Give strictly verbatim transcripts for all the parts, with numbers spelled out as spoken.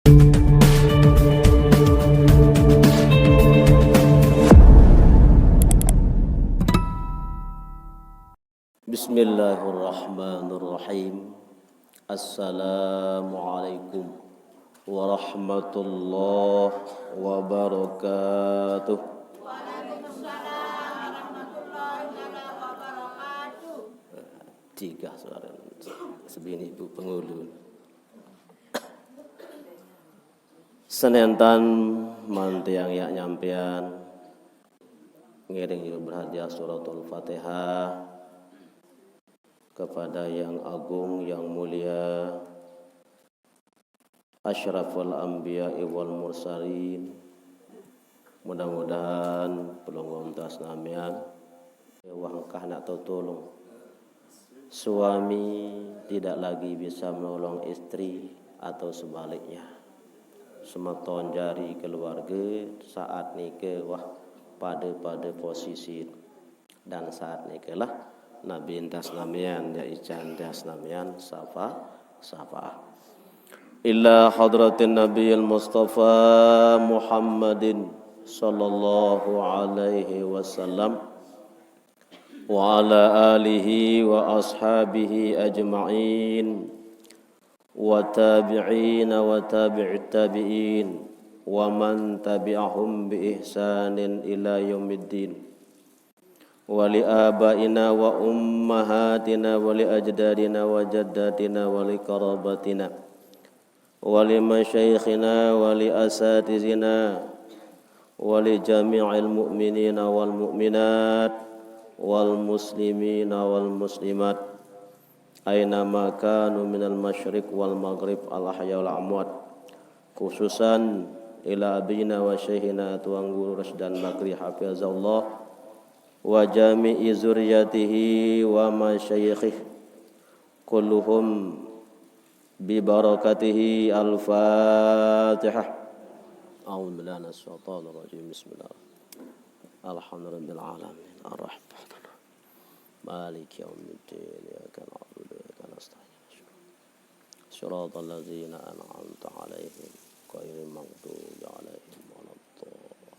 Bismillahirrahmanirrahim. Assalamualaikum warahmatullahi wabarakatuh. Waalaikumsalam warahmatullahi wabarakatuh. Tiga suara sebini ibu pengulu. Senentan mantiang yak nyampean ngiring juga berhadiah suratul Fatihah kepada yang agung, yang mulia, asyraful anbiya wal mursalin. Mudah-mudahan pelungguh tas namian wah engkah nak tertolong. Suami tidak lagi bisa menolong istri atau sebaliknya. Semeton jari keluarga saat nike wah pada-pada posisi. Dan saat nikelah Nabi entas namian ya ican entas namian sapa sapa. Ila hadratin Nabi al Mustafa Muhammadin sallallahu alaihi wasallam wa ala alihi wa ashabihi ajma'in wa tabi'ina wa tabi'it tabi'in wa man tabi'ahum bi ihsanin ila yaumiddin. Wa li abaina wa ummahatina wa li ajdadina wa jaddatina wa li qarabatina wa li masyaikhina wa li asatizina wa li jami'il mu'minina wal mu'minat wal muslimina wal muslimat aina ma kanu minal masyriq wal maghrib al ahya wal amwat, khususan ila abina wa syaikhina Tuan Guru Rasdan Bakri hafizahullah wa jami'i zurriyatihi wa masyayikhih kulluhum bi barakatihi. Al-Fatihah. A'udzu billahi minasyaitonir rajim. Bismillah. Alhamdulillahirabbil alamin. Arrahmanirrahim. Maliki yaumiddin. Iyyaka na'budu wa iyyaka nasta'in. Shiratal ladzina an'amta 'alaihim ghairil maghdubi 'alaihim waladdallin.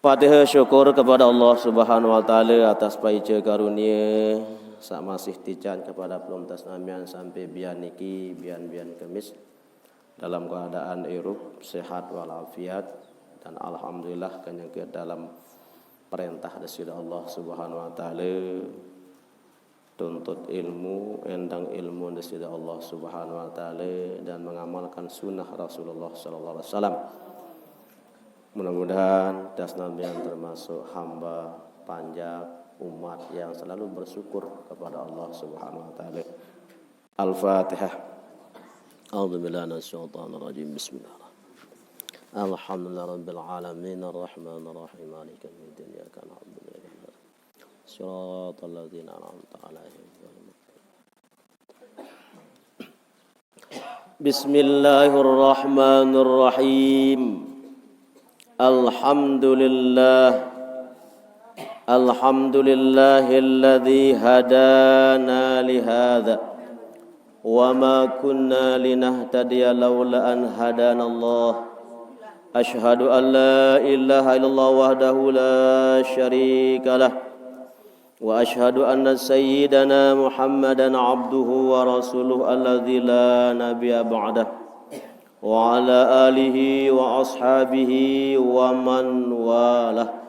Fatihah syukur kepada Allah Subhanahu wa taala atas paica karunia sak masih tican kepada pelungguh tas namian sampai bian niki, bian-bian Kemis dalam keadaan irup, sehat walafiat, dan alhamdulillah kenyeke dalam perintah Desida Allah Subhanahu wa taala, tuntut ilmu, endang ilmu Desida Allah Subhanahu wa taala, dan mengamalkan sunnah Rasulullah sallallahu alaihi wasallam. Mudah-mudahan tas namian termasuk hamba panjak umat yang selalu bersyukur kepada Allah Subhanahu wa taala. Al-Fatihah. A'udzu billahi minasyaitonir rajim. Bismillah. Alhamdulillahirabbil alamin, arrahmanir rahim, maliki yaumiddin, iyyaka na'budu wa iyyaka nasta'in. Shiratal ladzina an'amta 'alaihim ghairil maghdubi. Bismillahirrahmanirrahim. Alhamdulillah. Alhamdulillahilladzi hadana li hadza wa ma kunna linahtadiya laula an hadanallah. Asyhadu an la ilaha illallah wahdahu la syarikalah. Wa asyhadu anna sayyidana Muhammadan abduhu wa rasuluh alladzi la nabiyya ba'dah. Wa ala alihi wa ashabihi wa man walah.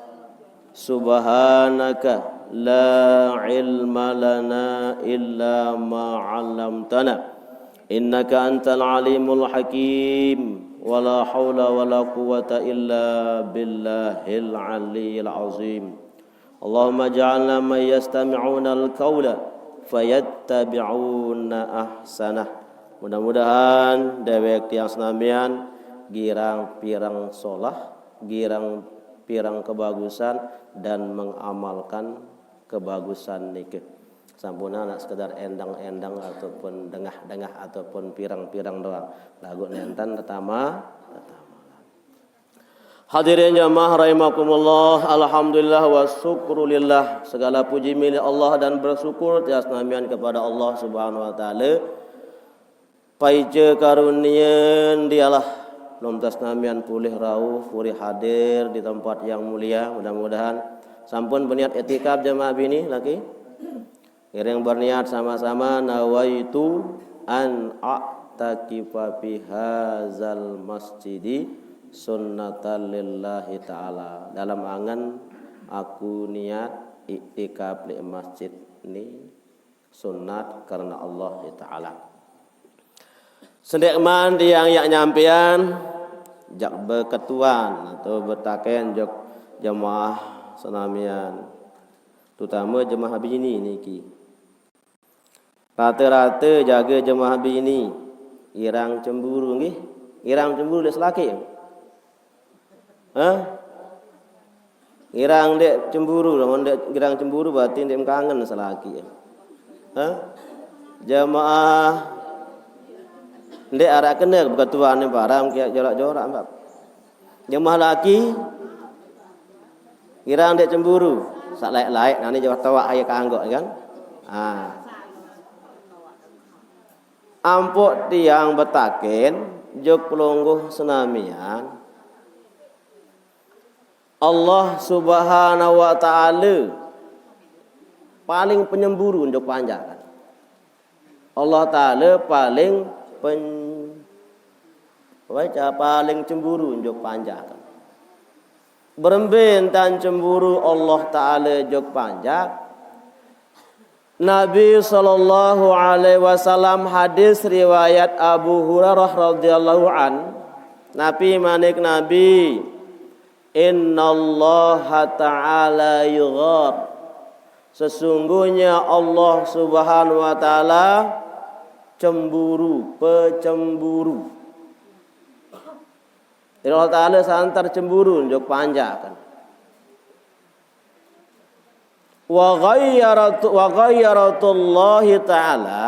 Subhanaka la ilma lana illa ma 'allamtana. Innaka antal alimul hakim. Wa la haula wa la quwwata illa billahil aliyyil azim. Allahumma ja'alna man yastami'unal qaula fayattabi'una ahsanah. Mudah-mudahan dewek tiang senamian girang pirang solah, girang pirang kebagusan, dan mengamalkan kebagusan nike. Sampun nak sekedar endang-endang ataupun dengah-dengah ataupun pirang-pirang doang. Lagu nenten tetama, tetama. Hadirin jamaah rahimakumullah, alhamdulillah wa syukrulillah. Segala puji milik Allah dan bersyukur tias namian kepada Allah Subhanahu wa taala. Paice karunien dialah lom tas namian pulih rauh, pulih hadir di tempat yang mulia. Mudah-mudahan sampun berniat itikaf jemaah bini lagi. Ngiring berniat sama-sama, nawaitu an a'takifa fi hazal masjidi sunnatan lillahi ta'ala. Dalam angen aku niat iktikaf di masjid ni sunat karena Allah Ta'ala. Sendek man tiang yak nyampian, jak beketuan atau betaken jok jemaah senamian, terutama jemaah bini niki. Rata-rata jaga jemaah bini, irang cemburu nggih. Irang cemburu lek selaki. Hah? Irang dek cemburu, lamun dek irang cemburu berarti dek kangen selaki. Hah? Jemaah dek arak kena beketuan ni barang kiak jorak-jorak, mbak. Jemaah laki, irang dek cemburu. Sak laik-laik nani jawah tawak ayo kanggok kan. Ah. Ampok tiang betaken jok pelungguh senamian. Allah Subhanahu wa Ta'ala paling penyemburu jok panjakan. Allah Ta'ala paling pen, apa ya, paling cemburu jok panjakan. Berembe entan cemburu Allah Ta'ala jok panjak? Nabi sallallahu alaihi wasallam, hadis riwayat Abu Hurairah radhiyallahu an. Nabi manik Nabi, "Innallaha ta'ala yughar." Sesungguhnya Allah Subhanahu wa Ta'ala cemburu, pecemburu. Jadi Allah Ta'ala santar cemburu jok panjakan. Wa ghayyaratu, wa ghayyaratullahi ta'ala,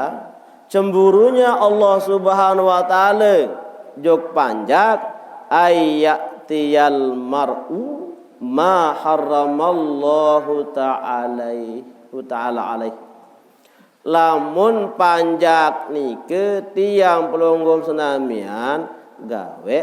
cemburunya Allah Subhanahu wa Ta'ala jok panjak, ayyatiyal mar'u ma harramallahu ta'ala, ta'ala alaih. Lamun panjak nike tiang pelungguh senamian gawe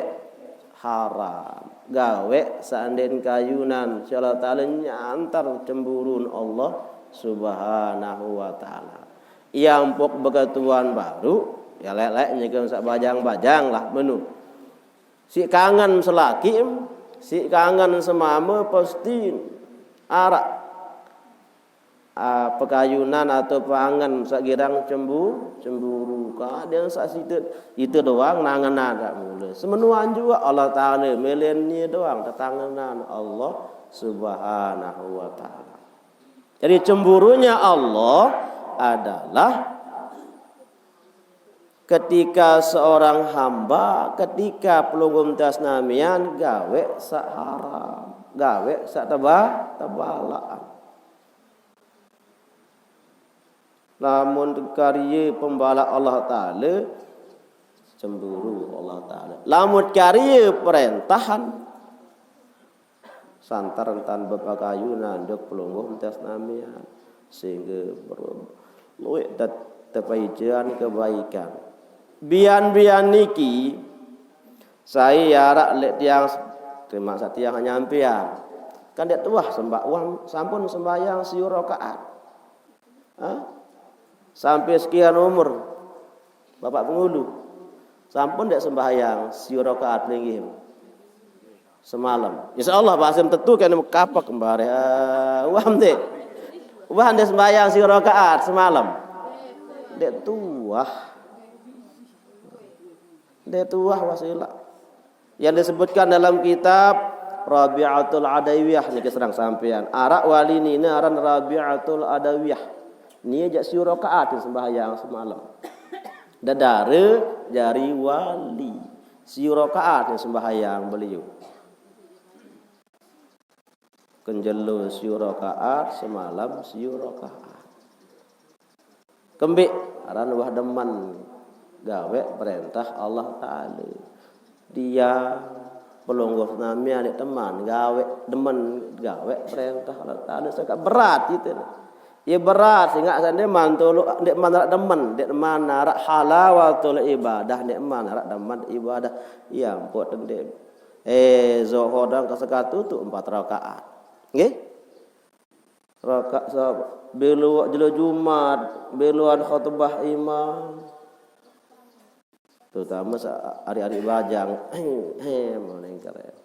haram, gawe sanden kayunan, si Allah Ta'ala nyantar cemburun Allah Subhanahu wa Ta'ala. Yang pok beketuan baru, ya lek-lek nyekem sak bajang-bajang lah menu. Si kangen selaki, si kangen semame pasti arak ah, pekayunan atau pangan sak girang cembu-, cemburu. Kadang sak situ, itu doang nangenan dak mula. Semenuan juga Allah Ta'ala, milenia doang tetangenan Allah Subhanahu wa Ta'ala. Jadi cemburunya Allah adalah ketika seorang hamba, ketika pelungguh tas namian gawe sak haram, gawe sak teba-, tebalaan. Lamun karya pembalak Allah Ta'ala, cemburu Allah Ta'ala. Lamun karya perintahan, santar entan bepakayunan jok pelungguh tas namian, sehingga ber-, luwek tet-, tepaijean kebaikan. Bian-bian niki, saya arak lek tiang, terima sak tiang nyampian. Kan dek tuah sembah, wah, sampun sembahyang siu rakaat. Hah? Sampai sekian umur, Bapak Pengulu, sampun dek sembahyang siu rakaat linggih semalam? Insya Allah Pak Hasim tentu kena kapak kembali. Ah, wah dek, wah dek sembahyang siu rakaat semalam? Dek tuah, dek tuah wasilah. Yang disebutkan dalam kitab Rabi'atul Adawiyah niki serang sampean. Arak wali nina aran Rabi'atul Adawiyah. Nia jak siu rakaat sembahyang semalam. Dadare jari wali. Siu rakaat sembahyang beliau. Kenjelo siu rakaat, semalam siu rakaat. Kembik aran wah demen gawe perintah Allah Ta'ala. Dia pelungguh nami adik teman gawe demen gawe perintah Allah Ta'ala, sangat berat gitu. Ye berat, sehingga sande mantul, ndeqman araq demen, ndeqman araq halawatul ibadah, ndeqman araq demen ibadah. Ya ampun, ndeq. Eh, Zuhur dang kesekatutu empat rakaat. Nggih? Rakaat sa-, belo jelo Jumat, beloan khutbah imam. Terutama sa-, adik-adik bajang. He, maling keren.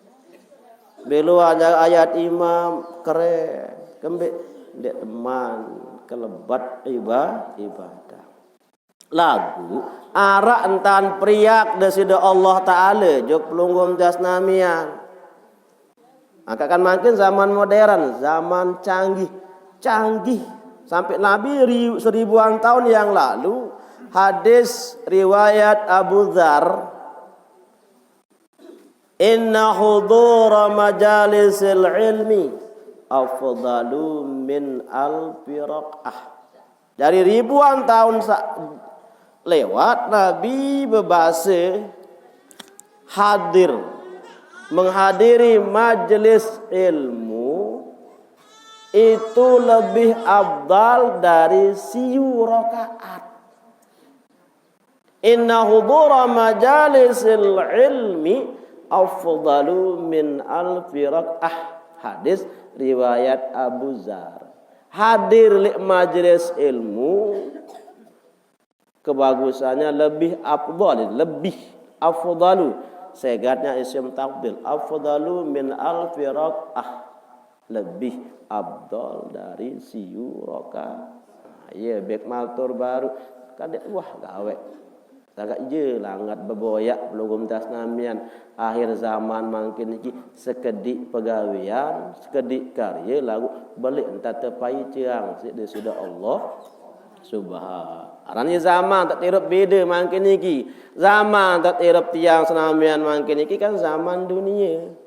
Belo aja ayat imam, keren. Kembe, ndeq teman, kelebet iba-, ibadah. Laguq, araq entan periak Deside Allah Taala, jok pelungguh tiang senamian. Angkat kan makin zaman modern, zaman canggih. Canggih. Sampai Nabi ri-, seribuan tahun yang lalu, hadis riwayat Abu Dzar, "Inna hudura majalisil ilmi afdalu min alfi rakaah." Dari ribuan tahun sa-, lewat, Nabi bebase, hadir, menghadiri majelis ilmu itu lebih afdal dari siu rakaat. "Inna hudura majalisil ilmi afdalu min alfi rakaah." Hadis riwayat Abu Dzar. Hadir leq majelis ilmu, kebagusannya lebih afdal, lebih afdalu. Segatnya isim tafdil. Afdalu min alfi rakaah. Lebih afdal dari siu rakaat. Nah, ye, bek matur baru. Kan ndeq wah gaweq. Sangkaq ye langet beboyaq pelungguh tiang senamian. Akhir zaman mangkin niki sekediq pegawean, sekediq karye, laguq beleq entan tepaiceang siq Deside Allah Subha-. Aran ye zaman taoq irup bede mangkin niki. Zaman taoq irup tiang senamian mangkin niki kan zaman dunie.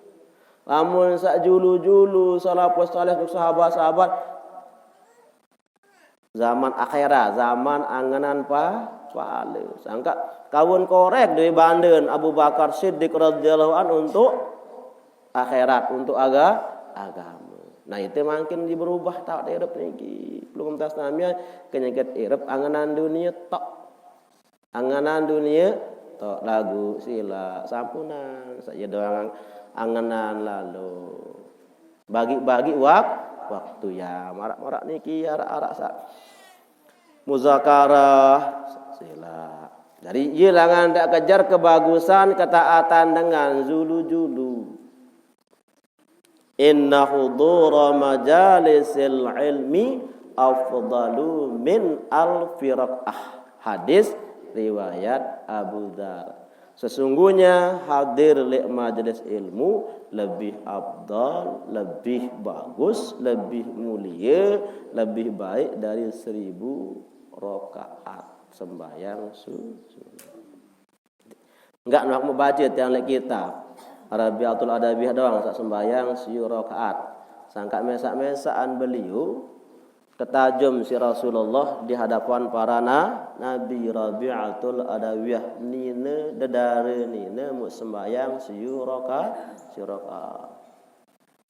Lamun saq julu-julu, salafus saleh, sahabat-sahabat, zaman akhirat, zaman angenan pa-, pale. Sangkaq kawon korek dowe banden Abu Bakar Siddiq radhiyallahu anhu untuk akhirat, untuk aga-, agame. Nah, itu mangkin diberubah taoq irup niki. Pelungguh tiang senamian, kenyeket irup angenan dunie tok. Angenan dunie tok, laguq silaq sampunan. Saq ye doang angenan lalo. Bagi-bagi wak-, waktu ya. Maraq-maraq niki araq-araq saq muzakarah, silaq. Jadi, ye langan ndeq kejar kebagusan ketaatan dengan julu-julu. "Inna hudura majalisil ilmi afdalu min alfi rakaah." Hadis riwayat Abu Dzar. Sesungguhnya hadir leq majelis ilmu lebih afdal, lebih bagus, lebih mulie, lebih baik dari seribu rakaat sembahyang su-, sunat. Enggak nak membaca tiang leq kitab. Rabi'atul Adawiyah doang saq sembahyang siu rakaat. Sangkaq mesaq-mesaqan beliau ketajum siq Rasulullah di hadapan para na-, nabi. Rabi'atul Adawiyah nine, dedare nine, muq sembahyang siu raka-, siu rakaat.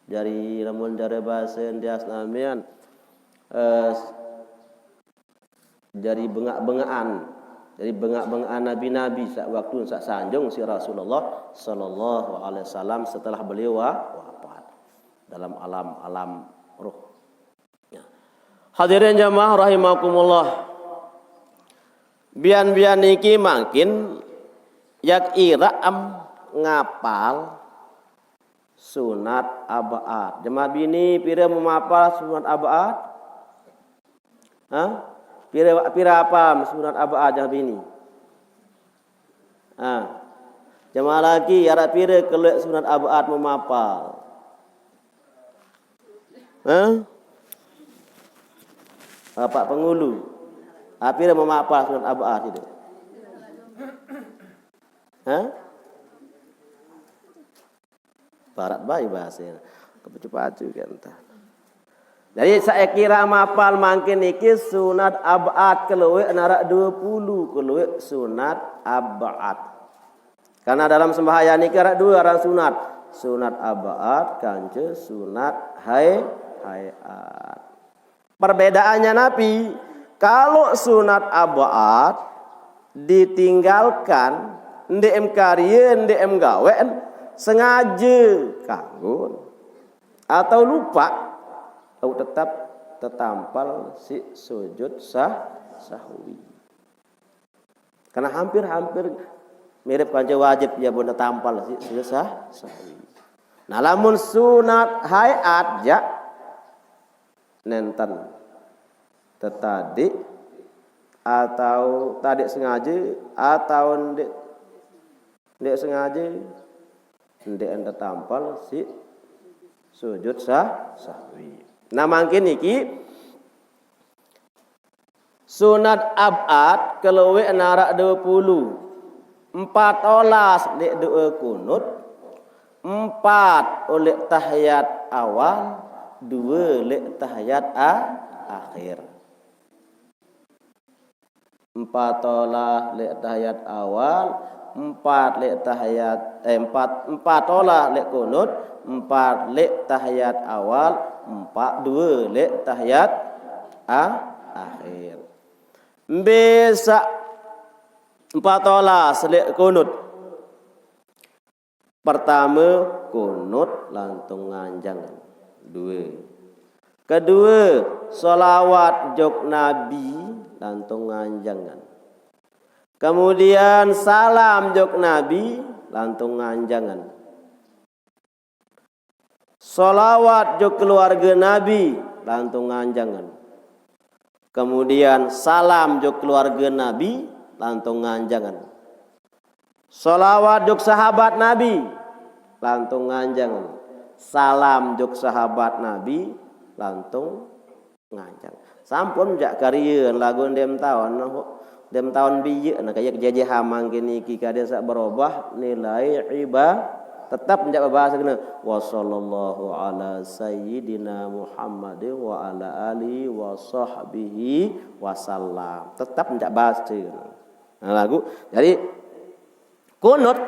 Jari lamun care base tiang senamian, eh, jari bengaq-bengaqan. Jari bengaq-bengaqan nabi-nabi saq waktu saq sanjung siq Rasulullah sallallahu alaihi wasallam setelah beliau wa-, wafat dalam alam, alam roh. Ya. Hadirin jamaah rahimakumullah. Bian-bian niki mangkin yak iraq em ngapal sunat ab'ad. Jemaah bini pire memapal sunat ab'ad? Hah? Pire, pire apal sunat ab'ad jemaah bini? Ah. Jemaah laki araq pire kelueq sunat ab'ad memapal? Hah? Bapak pengulu. Ah, pire memapal sunat ab'ad itu? Hah? Barat bae bahasene. Kepacu-pacu kan entah. Jadi, saya kira mapal mangkin niki sunat ab'ad kelueq naraq due pulu kelueq sunat ab'ad. Karena dalam sembahyang niki araq due aran sunat. Sunat ab'ad kance sunat hai-, hai'at. Perbedaannya napi? Kalau sunat ab'ad ditinggalkan, ndeq em karye, ndeq em gaweq, sengaje kanggo atau lupa, laguq tetep tetampal siq sujud sah-, sahwi. Karena hampir-hampir mirip kance wajib, ya bener tampal siq sujud sah-, sahwi. Nah, lamun sunat hai'at jaq nenten tetadiq atau tadiq sengaje atau ndeq, ndeq sengaje, ndeq tetampal siq sujud sah-, sahwi. Nah, mangkin niki sunat ab'ad kelueq naraq due pulu. Empat olas leq doe kunut, empat oleq tahiyat awal, due leq tahiyat a-, akhir. Empat olas leq tahiyat awal, empat leq tahiyat, eh, empat, empat olas leq kunut, empat leq tahiyat awal, empat, due leq tahiyat a-, akhir. Mbe saq empat olas leq kunut? Pertame, kunut lantung nganjeng. Due. Kedue, selawat jok Nabi lantung nganjeng. Kemudian salam jok Nabi lantung nganjeng. Selawat jok keluarge Nabi lantung nganjeng. Kemudian salam jok keluarge Nabi lantung nganjeng. Selawat jok sahabat Nabi lantung nganjeng. Salam jok sahabat Nabi lantung nganjeng. Sampun jaq karye laguq ndeqm taun, ndeqm taun biyeq, nah, kayaq jejeh amang niki kade saq berubah nilai iba-, tetep jaq bebase kene, "Wa sallallahu ala sayyidina Muhammadin wa ala alihi wa sahbihi wa sallam." Tetep jaq bace. Nah, laguq, jadi, kunut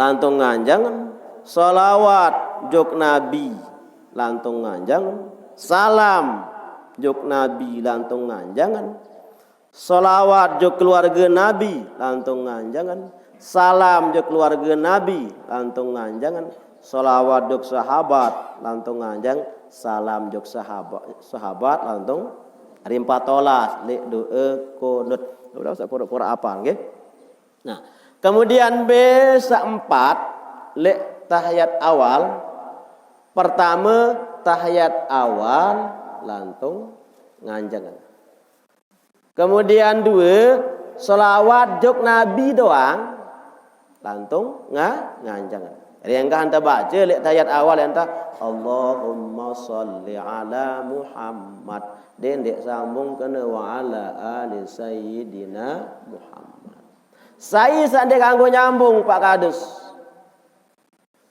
lantung nganjeng, selawat jok Nabi lantung nganjeng, salam jok Nabi lantung nganjeng, selawat jok keluarge Nabi lantung nganjeng, salam jok keluarge Nabi lantung nganjeng, selawat jok sahabat lantung nganjeng, salam jok sahaba-, sahabat lantung, ari empat olas leq doe kunut. Udah usah pura-pura apal, nggih. Nah, kemudian mbe saq empat leq tahiyat awal. Pertame, tahiyat awal lantung nganjeng. Kemudian due, selawat jok Nabi doang lantung nga-, nganjeng. Jadi endah ente bace leq tahiyat awal endah, "Allahumma shalli ala Muhammad." Ndeq, ndeq sambung kene, "Wa ala ali sayyidina Muhammad." Sai saq ndeq kanggo nyambung, Pak Kadus?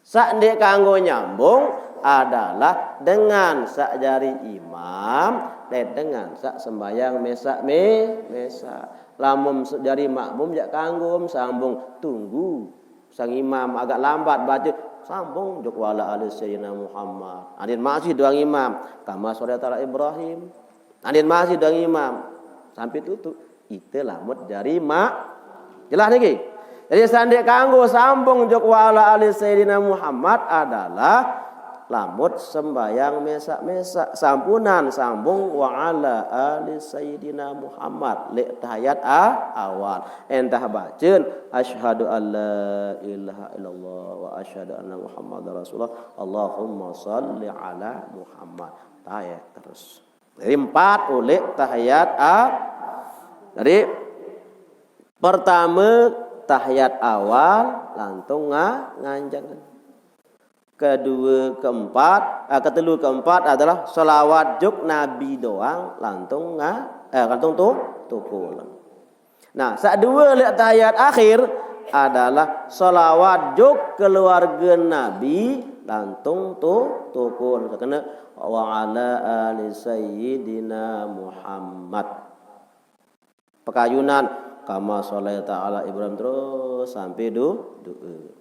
Saq ndeq kanggo nyambung adalah dengan saq jari imam dait dengan saq sembahyang mesaq me-, mesaq. Lamun se-, jari makmum jaq kanggo sambung, tunggu sang imam agak lambat bace, sambung jok "Wa ala ali sayyidina Muhammad". Andin masih doang imam, "Kama shallaita ala Ibrahim". Andin masih doang imam, sampai tutup. Ite lamut jari mak-, jelas niki? Jadi, saq ndeq kanggo sambung jok "Wa ala ali sayyidina Muhammad" adalah lamut sembahyang mesaq-mesaq. Sampunan sambung "Wa ala ali sayyidina Muhammad" leq tahiyat a-, awal. Endah bacen, "Asyhadu an la ilaha illallah wa asyhadu anna Muhammadar Rasulullah. Allahumma shalli ala Muhammad." Tae terus. Jadi, empat uleq tahiyat a-, jadi, pertame tahiyat awal lantung nga-, nganjeng. Kedue, keempat, eh, ketelu, keempat adalah selawat jok Nabi doang lantung nga-, eh, lantung tu-, tukul. Nah, saq due leq tahiyat akhir adalah selawat jok keluarge Nabi lantung tu-, tukul. Kene, "Wa ala ali sayyidina Muhammad." Pekayunan, "Kama shallaita ala Ibrahim," terus sampai du-, doe.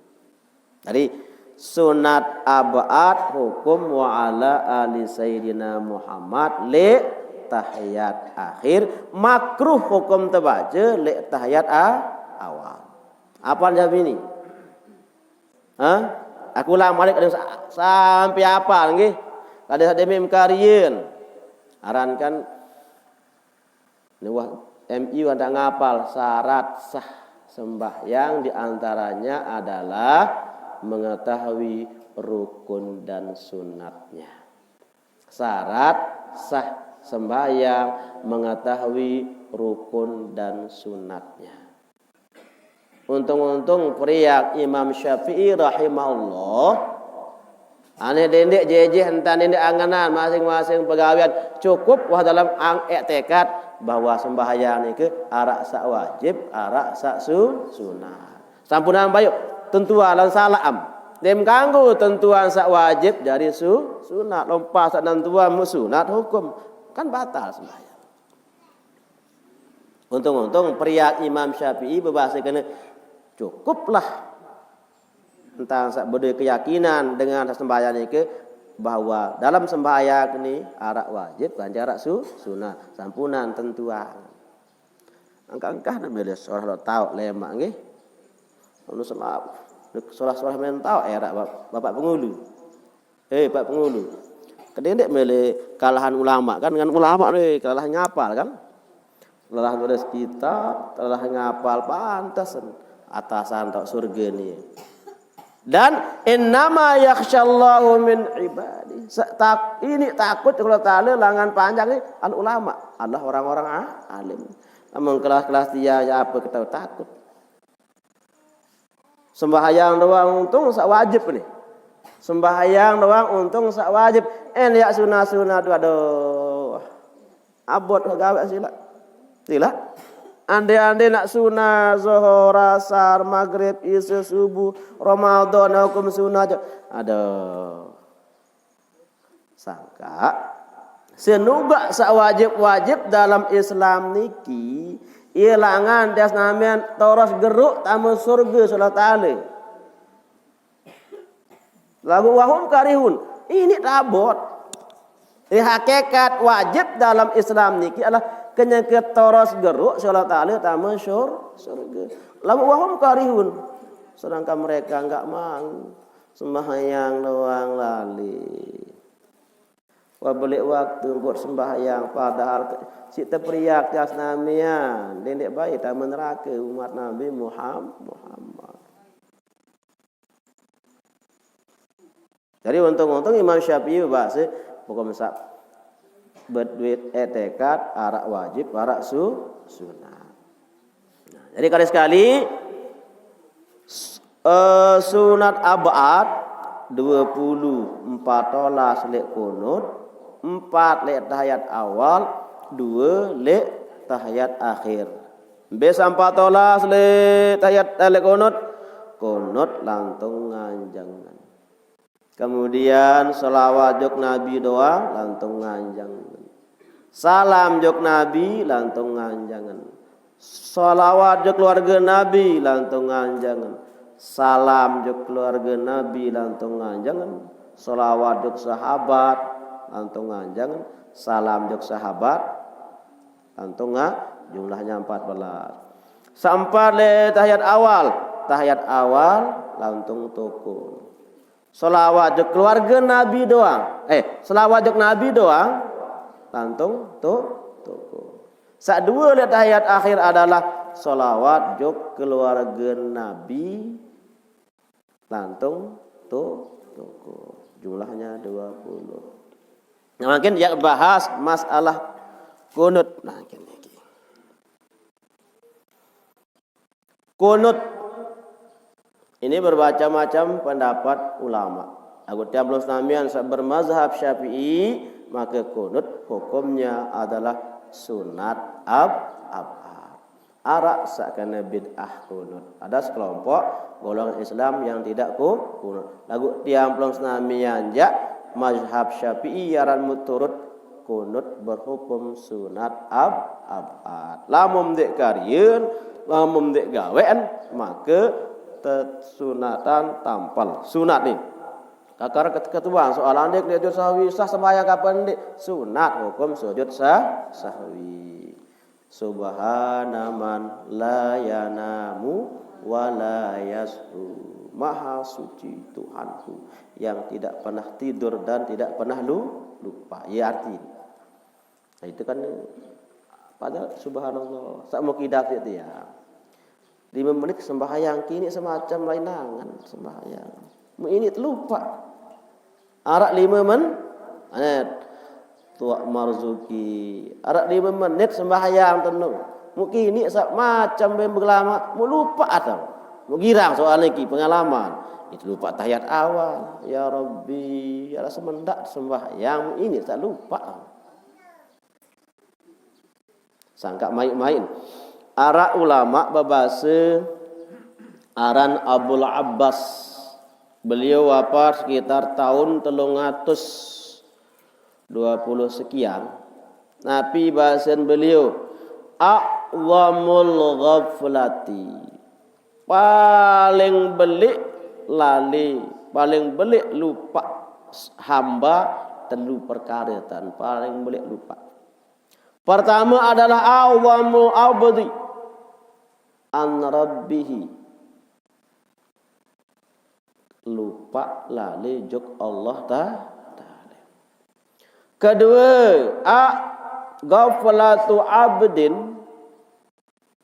Jadi, sunat ab'ad hukum "Wa ala ali sayyidina Muhammad" leq tahiyat akhir, makruh hukum tebaca leq tahiyat a-, awal. Apal jam ini? Hah? Aku ulang malik ada sa-, sampai apal nggih. Ada saq deme karien. Aran kan nuwah M U ada ngapal syarat sah sembahyang di antaranya adalah mengetahui rukun dan sunatnya. Syarat sah sembahyang mengetahui rukun dan sunatnya. Untung-untung periak Imam Syafi'i rahimahullah. Ane dendeq jejeh entan dendeq angenan masing-masing pegawean cukup wah dalam ang-, iktikad bahwa sembahyang nike araq saq wajib, araq saq su-, sunat. Sampunan bayu tentuan lan salaq am. Dem kanggo tentuan saq wajib jari su-, sunat, lompa saq nentuan mu sunat hukum. Kan batal sembahyang. Untung-untung periak Imam Syafi'i bebase kene cukuplah. Entan saq bedoe keyakinan dengan sembahyang nike bahwa dalam sembahyang ni araq wajib, kan araq su-, sunat. Sampunan tentuan. Engkah-engkah ne mele solah lo taoq lemaq nggih. Anu selap. Solah-solah men taoq eraq Bap-, Bapak Pengulu. Eh, Pak Pengulu. Kene ndeq mele kalahan ulama kan, dengan ulama ne kalahan ngapal kan. Lelah nulis kitab, lelah ngapal, pantes atasan taoq surge ni. Dan innama yakhsyallahu min ibadi. Se-, tak-, ini takut kepada Allah Taala langan panjang ni al ulama, adalah orang-orang a-, alim. Lamun kelas-kelas dia ya apa kita takut. Sembahyang doang untung saq wajib ni. Sembahyang doang untung saq wajib. En yaq sunah-sunah tu, aduh. Abot gaweq silaq. Silaq. Ande-ande naq sunah, Zohor, Asar, Magrib, Isya, Subuh, Ramadan, hukum sunah aja. Aduh. Sangkaq, senugaq saq wajib-wajib dalam Islam niki, ie langan tiang senamian toros geruq tame surge Allah Taala. Laguq wahum karihun, ini tabot. Eh, hakikat wajib dalam Islam niki adalah kenyeke toros geruq Allah Taala tame sur-, surge. Laguq wahum karihun, sedangkan mereka enggak mau. Sembahyang doang lali. Wah, beleq waktu mpun sembahyang, padahal ke-, siq teperiak tiang senamian, dendeq bae tame nerake umat Nabi Muham-, Muhammad. Jadi untung-untung Imam Syafi'i bebase, pokok mesaq beduit etekat, araq wajib, araq su-, sunat. Nah, jadi kali sekali, s-, eh, sunat ab'ad, due pulu empat olas leq kunut, empat leq tahiyat awal, due leq tahiyat akhir. Mbe saq empat olas leq tahiyat, eh, leq kunut? Kunut lantung nganjengen. Kemudian selawat jok Nabi doang lantung nganjengen. Salam jok Nabi lantung nganjengen. Selawat jok keluarge Nabi lantung nganjengen. Salam jok keluarge Nabi lantung nganjengen. Selawat jok sahabat lantung nganjengen. Salam jok sahabat lantung nga-, jumlahnya empat belas. Seempat leq tahiyat awal, tahiyat awal lantung toko. Selawat jok keluarge Nabi doang. Eh, selawat jok Nabi doang, lantung to-, toko. Saq due leq tahiyat akhir adalah selawat jok keluarge Nabi, lantung to-, toko. Jumlahnya dua puluh. Nah, mangkin yaq bahas masalah kunut. Nah, mangkin niki. Kunut. Ini bermacam-macam pendapat ulama. Laguq tiang pelungguh senamian saq bermazhab Syafi'i, make kunut hukumnya adalah sunat ab-, ab'ad. Araq saq kene bid'ah kunut. Ada sekelompok golongan Islam yang tidak ku-, kunut. Laguq tiang pelungguh senamian jaq mazhab Syafi'i aran muturut kunut berhukum sunat ab-, ab'ad. Lamun ndeq karien, lamun ndeq gaweqn, make tesunatan tampel. Sunat ni. Kakar ketuan soal andik dia sujud sahwi, sah sembahyang kapan ndik? Sunat hukum sujud sah, sahwi. Subhana man la yanamu wa la yashu. Maha suci Tuhanku yang tidak pernah tidur dan tidak pernah lu, lupa. Ya arti. Nah, itu kan padahal subhanallah. Sak mau kidat itu ya. Lima menit sembahyang kini semacam lain angan sembahyang. Ini terlupa. Arak lima men, eh, Tuak Marzuki. Arak lima menit sembahyang tenung. Mungkin ini sak macam ben berlama, mau lupa atau mau girang soal lagi pengalaman. Itu lupa tahiyat awal. Ya Rabbi, ya semendak sembahyang ini tak lupa. Sangka main-main. Arak ulama babasa aran Abul Abbas. Beliau wafat sekitar tahun telung atus dua puluh sekian. Nabi bahasan beliau, "A'zamul ghaflati." Paling belik lali, paling belik lupa hamba telu perkara tan paling belik lupa. Pertama adalah awamu abdi an rabbihi. Lupa lali juk Allah ta-, Ta'ala. Kedua, a ghaflatu abdin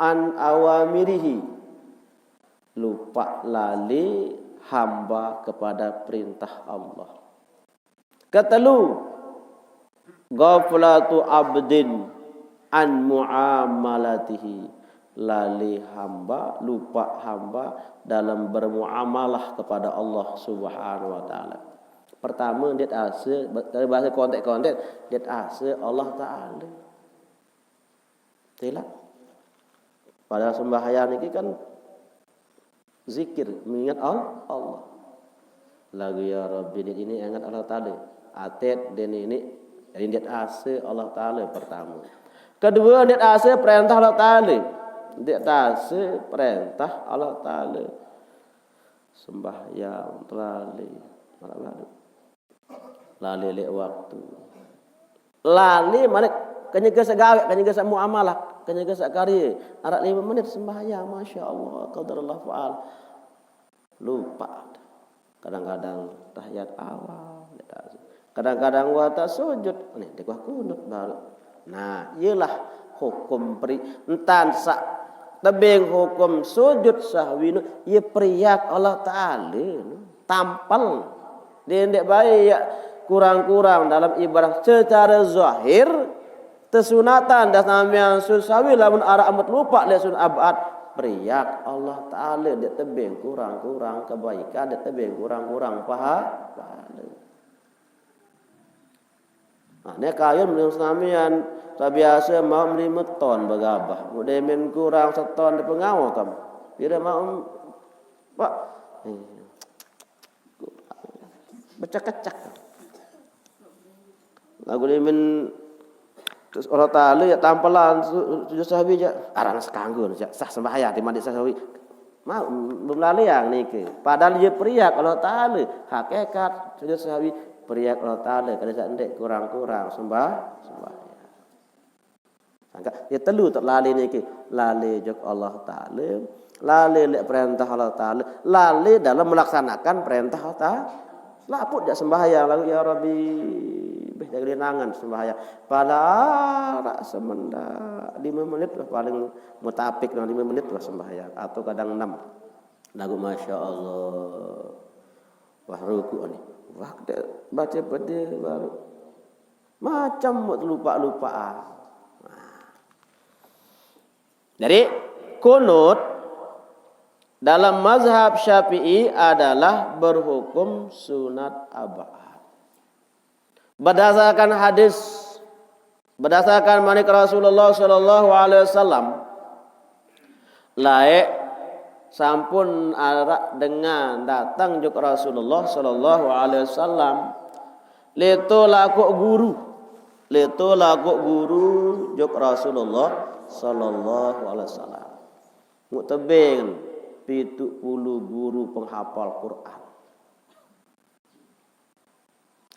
an awamirihi. Lupa lali hamba kepada perintah Allah. Ketelu, ghaflatu abdin an muamalatihi. Lali hamba, lupa hamba dalam bermuamalah kepada Allah Subhanahu wa Ta'ala. Pertama, dia asa, kalau bahasa kontek-kontek, dia asa Allah Ta'ala. Tidak. Padahal sembahyang ini kan zikir, mengingat Al-, Allah. Lagu ya Rabbi ini ingat Allah Ta'ala. Atet dan ini, jadi dia asa Allah Ta'ala pertama. Kedua, dia asa perintah Allah Ta'ala. Dia asa perintah Allah Ta'ala. Sembahyang, terlali. Malah baru. Lali lek waktu. Lali malik kenyege segawe, kenyege semuamalah, kenyege sekarya. Arak lima menit sembahyang, masya Allah, qadarullah faal. Lupa. Kadang-kadang tahiyat awal, kadang-kadang wata sujud, nih dekuah kunut baru. Nah, ialah hukum pri entan sak tebing hukum sujud sahwi nu, ia periak Allah Ta'ala nu, tampal. Dia ndak baik ya kurang-kurang dalam ibadah secara zahir tesunatan dah namian sujud sahwi lamun arak amat lupa le sun abad periak Allah Ta'ala dia tebing kurang-kurang kebaikan, dia tebing kurang-kurang paha-, pahala. Nah, nek kayun mending senamian, tak biasa mau menerima ton begabah. Udah men kurang seton di pengawa kam. Pira mau, Pak? Eh, becak-kecak. Lagu ni men terus Allah Ta'ala ya tampelan su-, sujud sahwi ja. Arana sekanggo ja. Sah sembahyang di mandi sahwi. Mau belum lali yang niki. Padahal dia periak Allah Ta'ala. Hakikat sujud sahwi periak Allah Ta'ala. Kada sak ndek kurang-kurang sembah, sembahyang. Sangka ya telu tak lali niki. Lali jok Allah Ta'ala. Lali lek perintah Allah Ta'ala. Lali dalam melaksanakan perintah Allah Ta'ala. Laput dia sembahyang lalu ya Rabbi. Beh jaga nangan sembahyang. Pada arak semendak lima menit lah paling mutapik dalam lima menit lah sembahyang atau kadang enam. Lagu masya Allah. Wah ruku ni. Wah dia baca pedih baru. Macam lupa-lupaan. Nah. Jadi kunut dalam mazhab Syafi'i adalah berhukum sunat abad. Berdasarkan hadis, berdasarkan manik Rasulullah sallallahu alaihi wasallam, laik sampun arak dengan datang juk Rasulullah sallallahu alaihi wasallam, leto lakuk guru, leto lakuk guru juk Rasulullah sallallahu alaihi wasallam. Muk tebing pitu puluh guru penghafal Quran.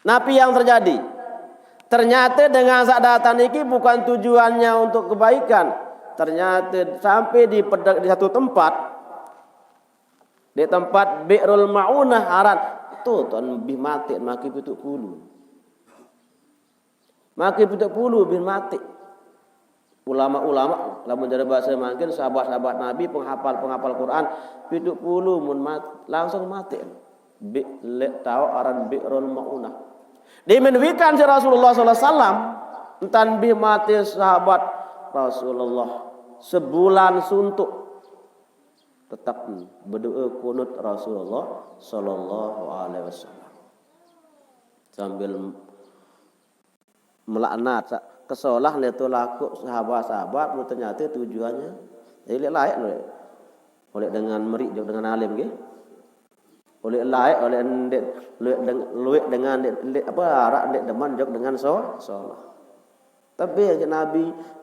Napi yang terjadi? Ternyata dengan sak datang niki bukan tujuannya untuk kebaikan. Ternyata sampai di, peda- di satu tempat, di tempat Bi'rul Ma'unah aran, tu tuan bih mati maki pitu puluh. Maki pitu puluh bih mati. Ulama-ulama, lamun dari bahasa mangkin, sahabat-sahabat Nabi, penghafal-penghafal Quran, pitu puluh mun mat, langsung mati. Bi, lek tau aran Bi'rul Ma'unah. Dimenwikan si Rasulullah sallallahu alaihi wasallam, entan bih mati sahabat Rasulullah sebulan suntuk. Tetap berdoa kunut Rasulullah sallallahu alaihi wasallam. Sambil melaknat, sa-, kesolah ni tu laku sahabat-sahabat, lu ternyata tujuannya. Jadi, lek lain, oleh, oleh dengan meri, jok dengan alim, ke? Oleh lain, oleh ndik, luek deng-, luek dengan ndik, ndik, apa, arak ndik deman, jok dengan so-, solah. Tapi, Nabi